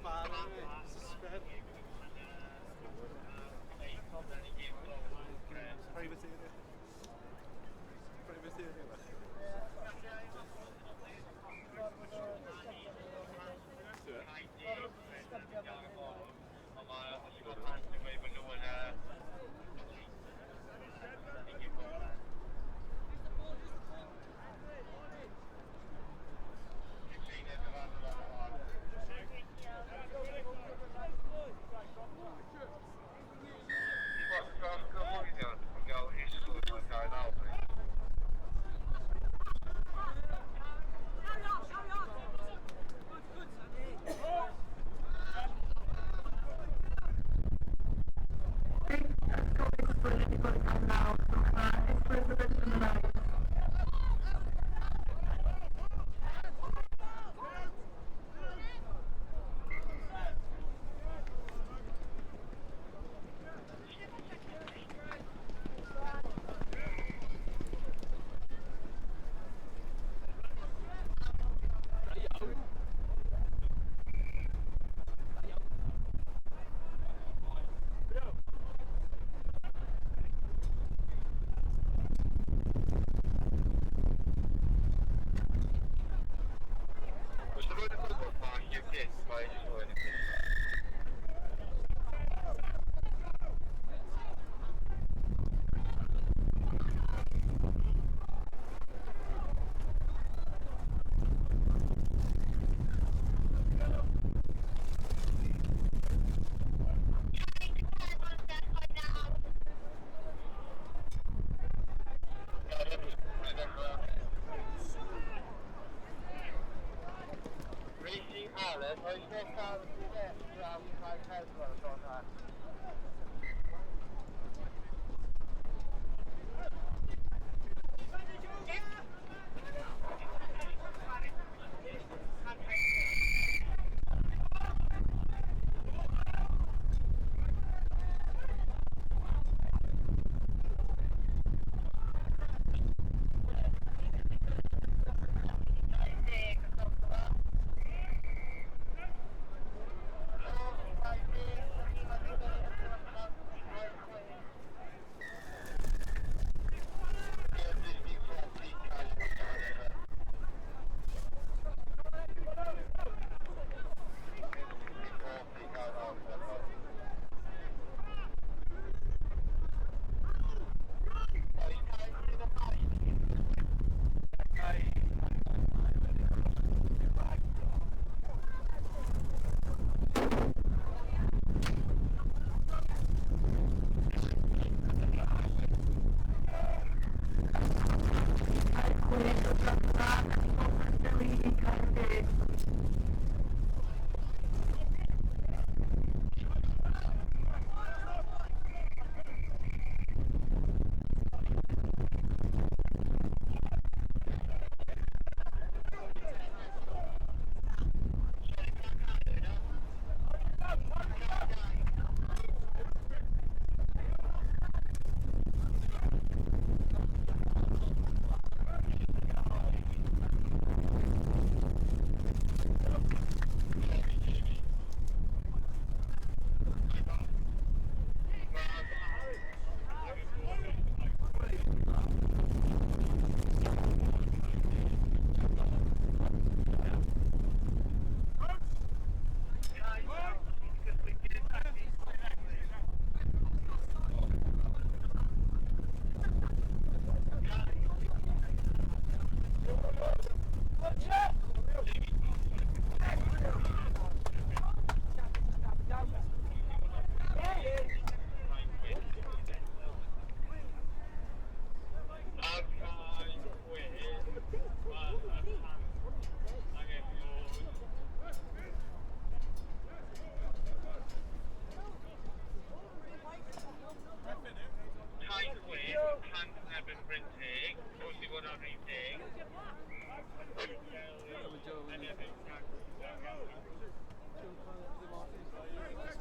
Sparring, suspend. Private area. Private area.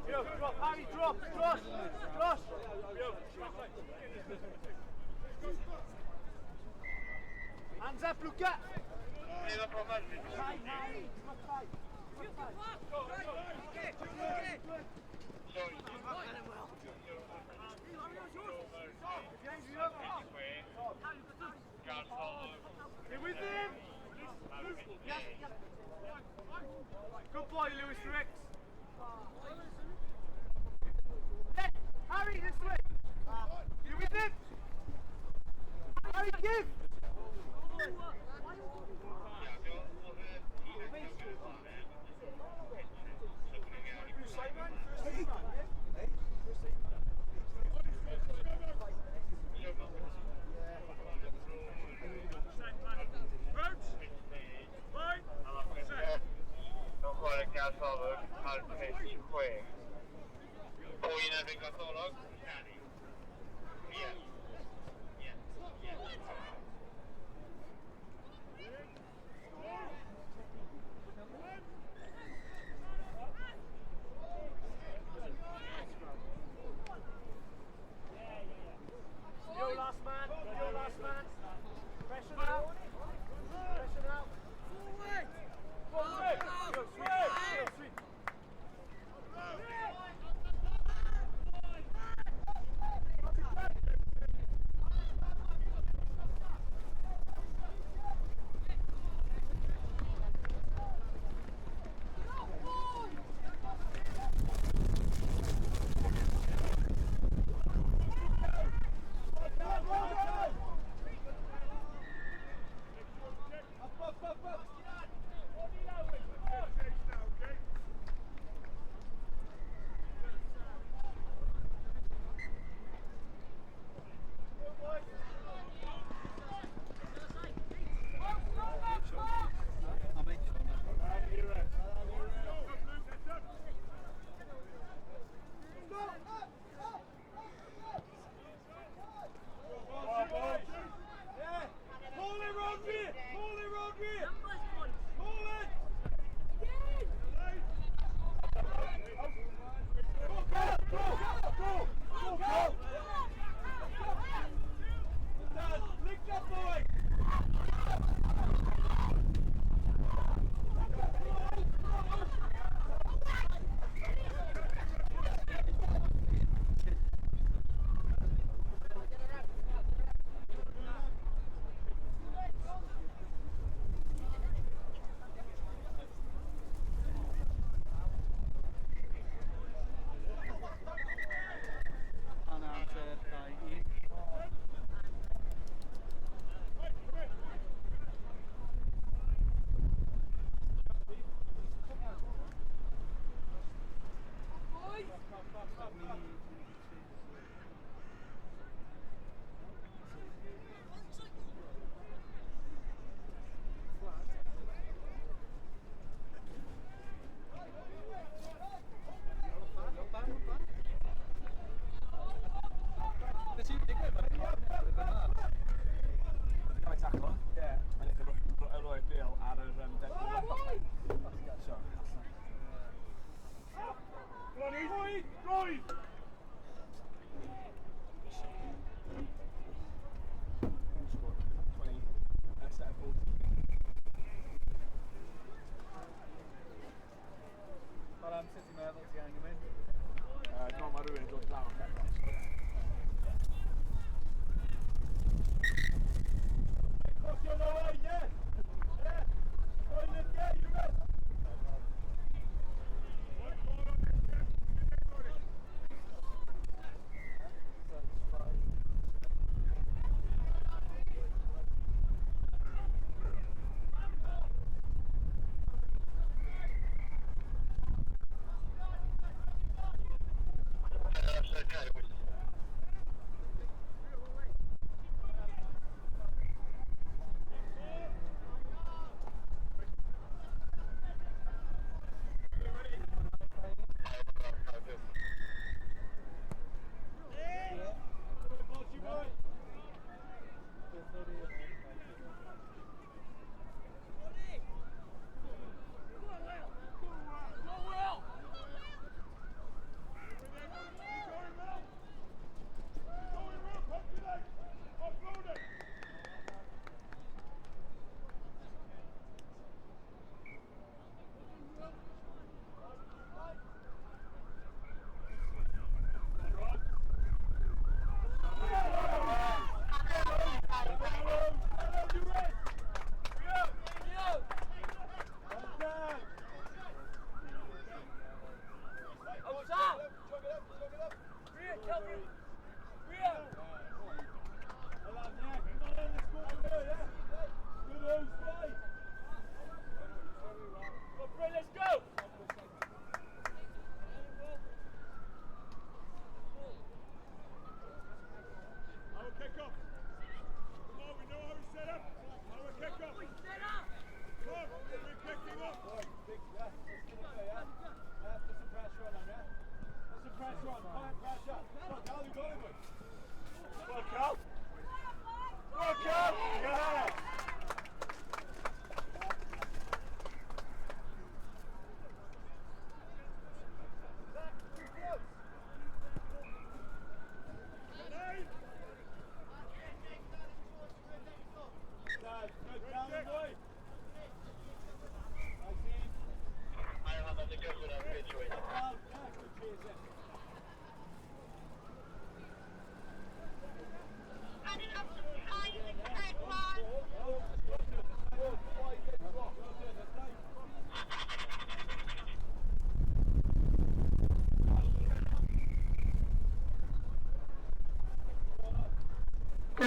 Yo, drop, Harry, drop, Josh, Josh. Hands up, Luca. Tight, Harry, tight. Get with him! Good boy, Lewis Ricks. Hey, Harry, this way. You with him? Harry, give! Nhw'n chwarae Garth Olwg ar peth 6. Pwy yn erbyn Garth Olwg? Ie. Ie. Ie. Yo, last man. Yo, last man. Pressure now. Pressure now. Forward. Forward. Go, sweep. Go, sweep.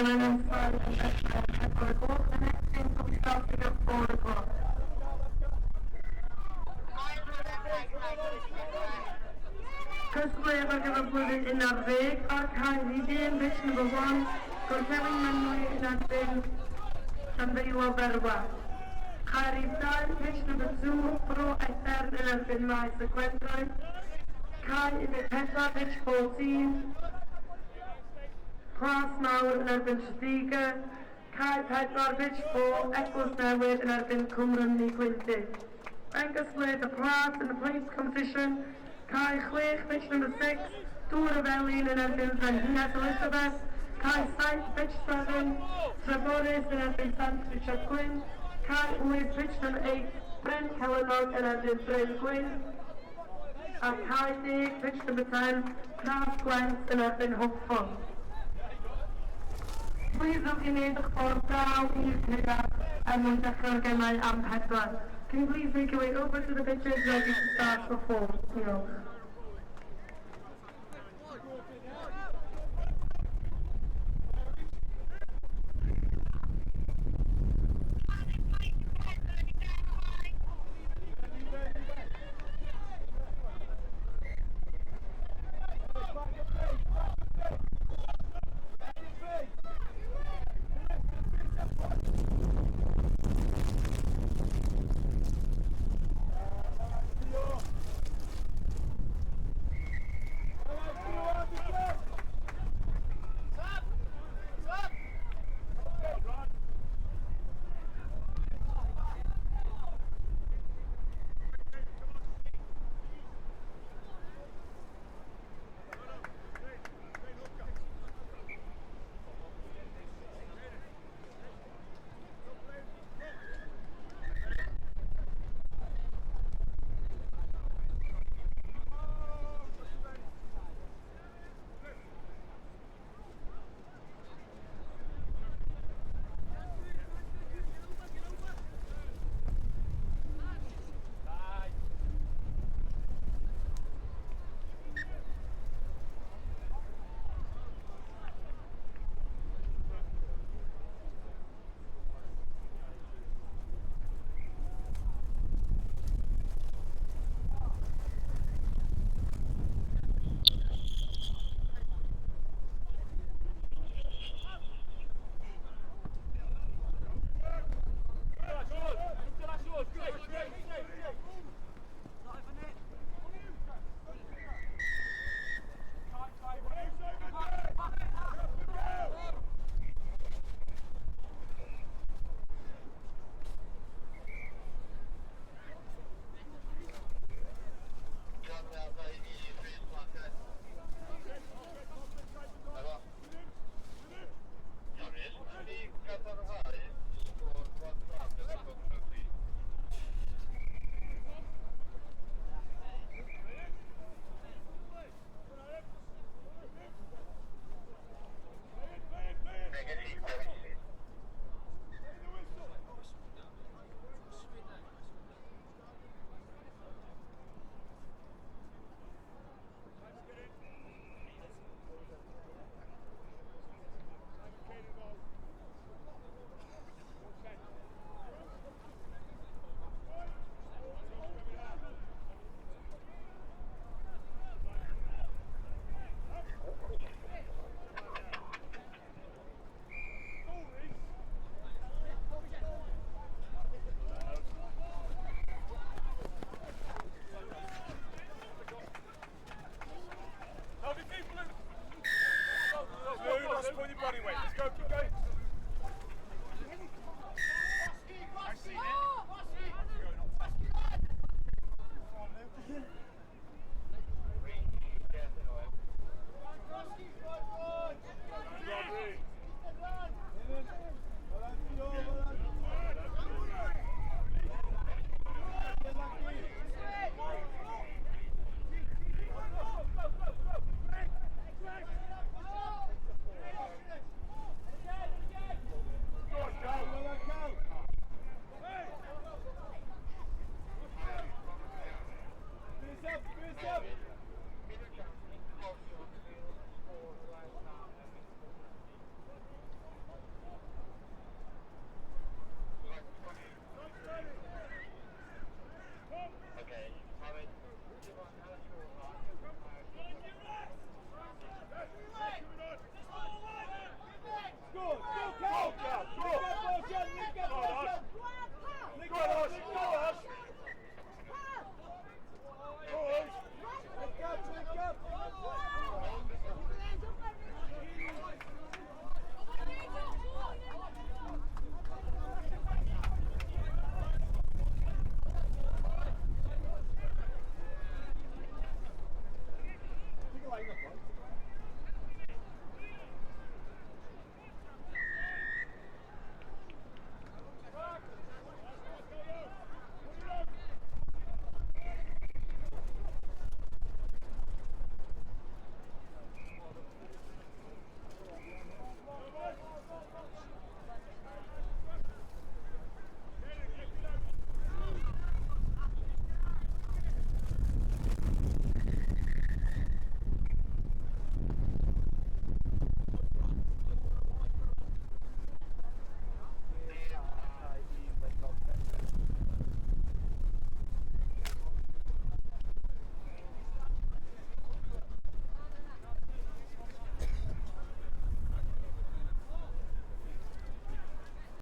Dylan Sain yn dechrau am 4 gloch. The next game will be starting at 4 o'clock. Cystadleuaeth ar gyfer blwyddyn 11, ar cae rhif 1, pitch number 1, Gorllewin Mynwy yn erbyn Llandeilo Berwa. Cae rhif 2, pitch number 2, Bro Edern yn erbyn Maes y Gwendraeth. Cae 14, pitch 14, Plas Mawr yn erbyn Tredegar. Cae 4, pitch 4, Eglwys Newydd yn erbyn Cwm Rhymni Gwyndy. Gystadleuaeth y Plas in the Plates competition. Cae 6, pitch number 6, Dŵr y Felin yn erbyn Frenhines Elizabeth. Cae 7, pitch 7, Treforys yn erbyn Sant Richard Gwyn. Cae 8, pitch number 8, Bryn Celanog yn erbyn Bryn Gwyn. A cae 10, pitch number 10, Plas Gwent yn erbyn Hwlffordd. Please ewch i wneud eich ffordd draw i'r caeau er mwyn dechrau'r gemau am 4. Can you please make your way over to the pitches ready to start for 4? Diolch.